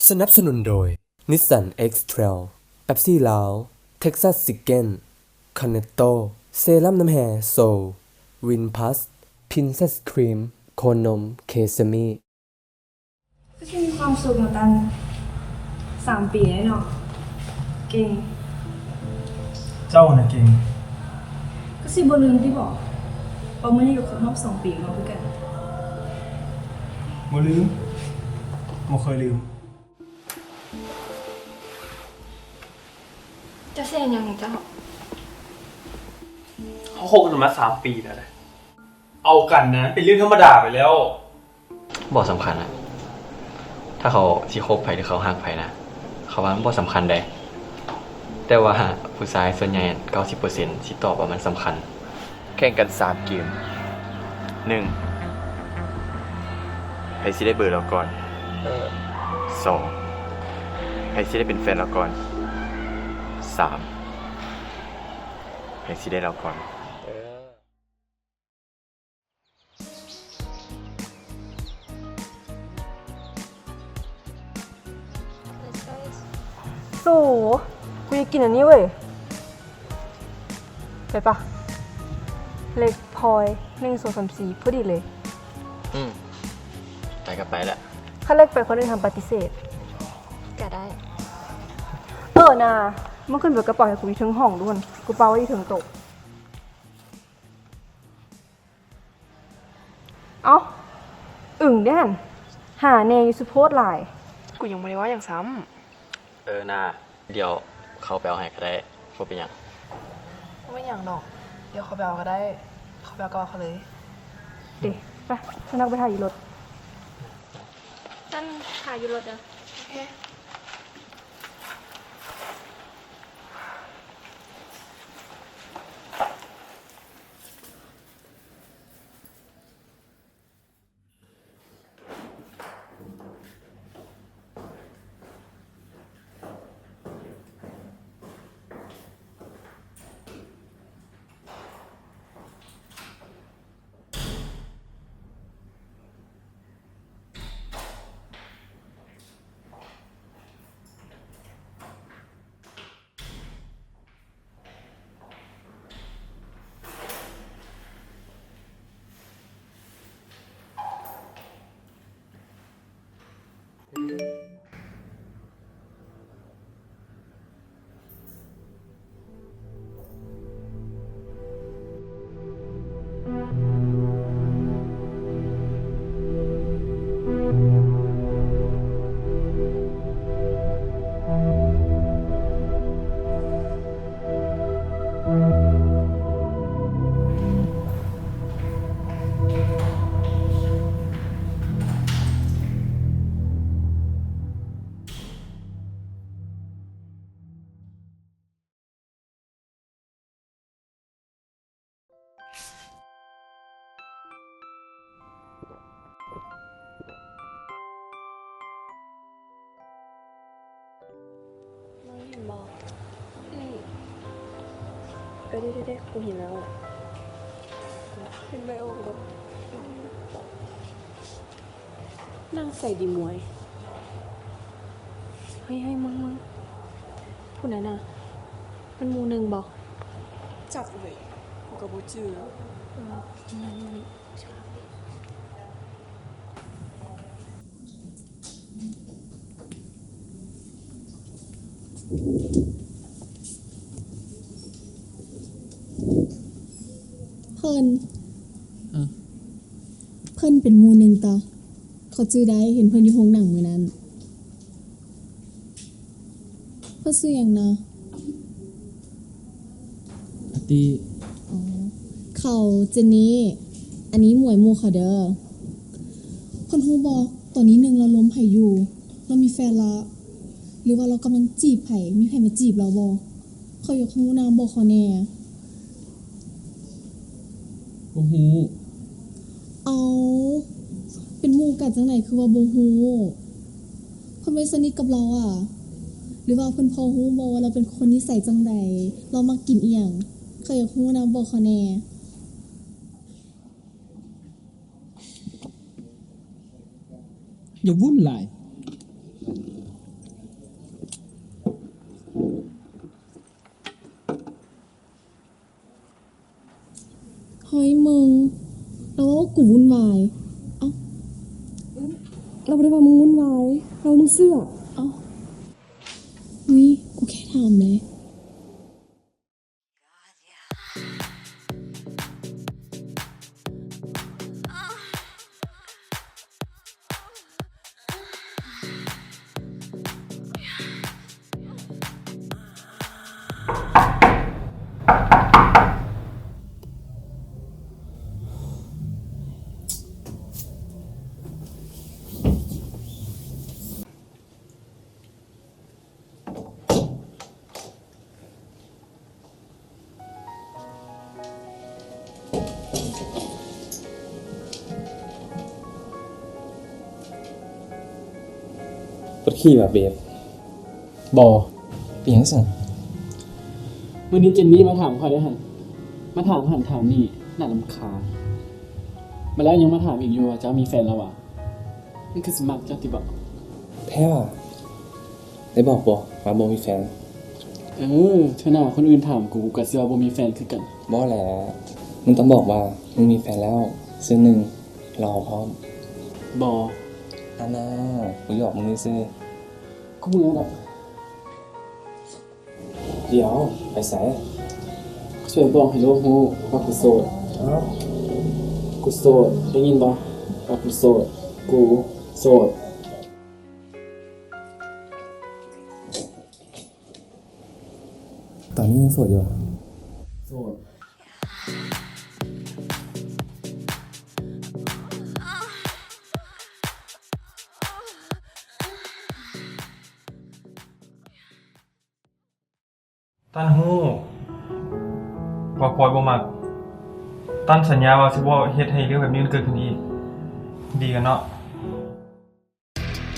ສະໜັບສະໜູນໂດຍ ນິສສັນ ເອັກເທຣວ, ເປັບຊີລາວ, ເທັກຊັສຊິກເກັນ, ຄອນເນັກໂຕ, ເຊຣັມນ້ຳແຮ່ໂຊລ, ວິນພລັສ, ພຣິນເຊັສຄຣີມ, ໂຄນນົມ, ເຄຊາມີ. ກໍຊິມີຄວາມສຸກມາຕັ້ງສາມປີແລ້ວເນາະ ເກັ່ງ. ເຈົ້ານະເກັ່ງ. ກໍຊິບໍ່ລືມຕິບໍ ວ່າມື້ນີ້ກໍຄົບຮອບສອງປີຂອງເຮົາຄືກັນ. ບໍ່ລືມ, ບໍ່ເຄີຍລືມ. ເຈົ້າຊິເຮັດຫຍັງນີ້ເຈົ້າ? ເຮົາຄົບກັນມາສາມປີແລ້ວນະ. ເອົາກັນນະ ເປັນເລື່ອງທຳມະດາໄປແລ້ວ. ບໍ່ສຳຄັນນະ. ຖ້າເຂົາຊິຄົບໃຜ ຫຼື ເຂົາຮັກໃຜນະ, ເຂົາວ່າມັນບໍ່ສຳຄັນໃດ. ແຕ່ວ່າຜູ້ຊາຍສ່ວນໃຫຍ່ເກົ້າສິບເປີເຊັນຊິຕອບວ່າມັນສຳຄັນ. ແຂ່ງກັນສາມເກມ. ໜຶ່ງ ໃຜຊິໄດ້ເບີລາວກ່ອນ? ເອີ ສອງ ໃຜຊິໄດ້ເປັນແຟນລາວກ່ອນ? ສາມ ໃຜຊິໄດ້ລາວກ່ອນ? ເອີ. ສູ ກູຢາກກິນອັນນີ້ເວີຍ. ໄປປະ? ເລກພອຍ ໜຶ່ງ ສອງ ສາມ ສີ່ ພໍດີເລີຍ. ອືມ ໄປກໍໄປລະ. ຄັນເລກໄປ ຄົນອື່ນຫ້າມປະຕິເສດ. ກໍໄດ້. ເອີນາ ມາຂຶ້ນເບີກະເປົາໃຫ້ກູຢູ່ເທິງຫ້ອງດູຫັ້ນ. ກູປະໄວ້ຢູ່ເທິງໂຕະ. ເອົ້າ ອຶ່ງເດ້ຫັ້ນ ຫາແດ່ຢູ່ສຸໂພດຫຼາຍ. ກູຍັງບໍ່ໄດ້ເວົ້າຫຍັງຊ້ຳ. ເອີນາ ດຽວເຂົາໄປເອົາໃຫ້ກໍໄດ້ ບໍ່ເປັນຫຍັງ. ບໍ່ເປັນຫຍັງດອກ ດຽວເຂົາໄປເອົາກໍໄດ້. ເຂົາໄປເອົາກໍເອົາເຂົາເລີຍ. ເດ ໄປ ຊັ້ນເຮົາໄປຖ້າຢູ່ລົດ. ຊັ້ນຖ້າຢູ່ລົດເດີ. ໂອເຄ. ມອງເຫັນບໍ່? ເອີ ເດ ເດ ເດ ກູເຫັນແລ້ວ. ເຫັນໃບໂອກບໍ່? ນັ່ງໃສດີມວຍ? ເຮີ້ຍ ເຮີ້ຍ ມຶງ ມຶງ ຜູ້ນັ້ນນະ ແມ່ນໝູ່ໜຶ່ງບໍ່? ຈັກເລີຍ ກູກໍບໍ່ຈື່. ເອີ ເພິ່ນ ອືມ ເພິ່ນເປັນໝູ່ໜຶ່ງຕະ ເຂົາຈື່ໄດ້ ເຫັນເພິ່ນຢູ່ໂຮງໜັງມື້ນັ້ນ. ເພິ່ນຊື່ຫຍັງນະ? ອາຕິ. ອໍ ເຂົາ ເຈນນີ. ອັນນີ້ໝວຍໝູ່ເຂົາເດີ. ເພິ່ນຮູ້ບໍ່ ຕອນນີ້ໜຶ່ງລາວລົມໃຜຢູ່? ລາວມີແຟນລະ ຫຼືວ່າລາວກຳລັງຈີບໃຜ? ມີໃຜມາຈີບລາວບໍ່? ຂ້ອຍຢາກຮູ້ນະ ບອກຂ້ອຍແດ່. ບໍ່ຮູ້. ເອົ້າ ເປັນໝູ່ກັນຈັ່ງໃດຄືວ່າບໍ່ຮູ້? ເພິ່ນບໍ່ໄດ້ສະໜິດກັບລາວຫວາ? ຫຼືວ່າເພິ່ນພໍຮູ້ບໍ່ວ່າລາວເປັນຄົນນິໄສຈັ່ງໃດ? ລາວມັກກິນອີ່ຫຍັງ? ຂ້ອຍຢາກຮູ້ນະ ບອກຂ້ອຍແດ່. ຢ່າວຸ້ນຫຼາຍ. ກູວຸ້ນວາຍ. ເອົ້າ ລາວບໍ່ໄດ້ວ່າມຶງວຸ້ນວາຍ, ລາວວ່າມຶງເສືອກ. ເອົ້າ ອຸ້ຍ ກູແຄ່ຖາມເດ້. ປວດຂີ້ຫວາເບບ? ບໍ່. ເປັນຫຍັງຊັ້ນ? ມື້ນີ້ເຈນນີ້ມາຖາມຂ້ອຍເດ້ຫັ້ນ, ມາຖາມຫັ້ນຖາມນີ້ ໜ້າລຳຄານ. ມາແລ້ວຍັງມາຖາມອີກຢູ່ວ່າເຈົ້າມີແຟນແລ້ວຫວາ? ມັນຄືຊິມັກເຈົ້າຕິບໍ? ແທ້ຫວາ? ໄດ້ບອກບໍ່ວ່າບໍ່ມີແຟນ? ເອີ ເທື່ອໜ້າຄົນອື່ນຖາມກູ ກູກະຊິວ່າບໍ່ມີແຟນຄືກັນ. ບໍ່ແຫຼະ, ມຶງຕ້ອງບອກວ່າມຶງມີແຟນແລ້ວ ຊື່ໜຶ່ງ ຫຼໍ່ພ້ອມ. ບໍ່. ອັນນ່າ ກູຫຍອກມຶງຊື່ໆ. ກູເມື່ອຍດອກ. ດຽວ ໄປໃສ? ຊ່ວຍບອກໃຫ້ໂລກຮູ້ວ່າກູໂສດ. ເອົ້າ ກູໂສດ, ໄດ້ຍິນບໍ່? ວ່າກູໂສດ, ກູໂສດ. ຕອນນີ້ຍັງໂສດຢູ່ຫວາ? ໂສດ. ທ່ານຮູ້ວ່າຂ້ອຍບໍ່ມັກ. ທ່ານສັນຍາວ່າຊິບໍ່ເຮັດໃຫ້ເລື່ອງແບບນີ້ມັນເກີດຂຶ້ນອີກ. ດີກັນເນາະ.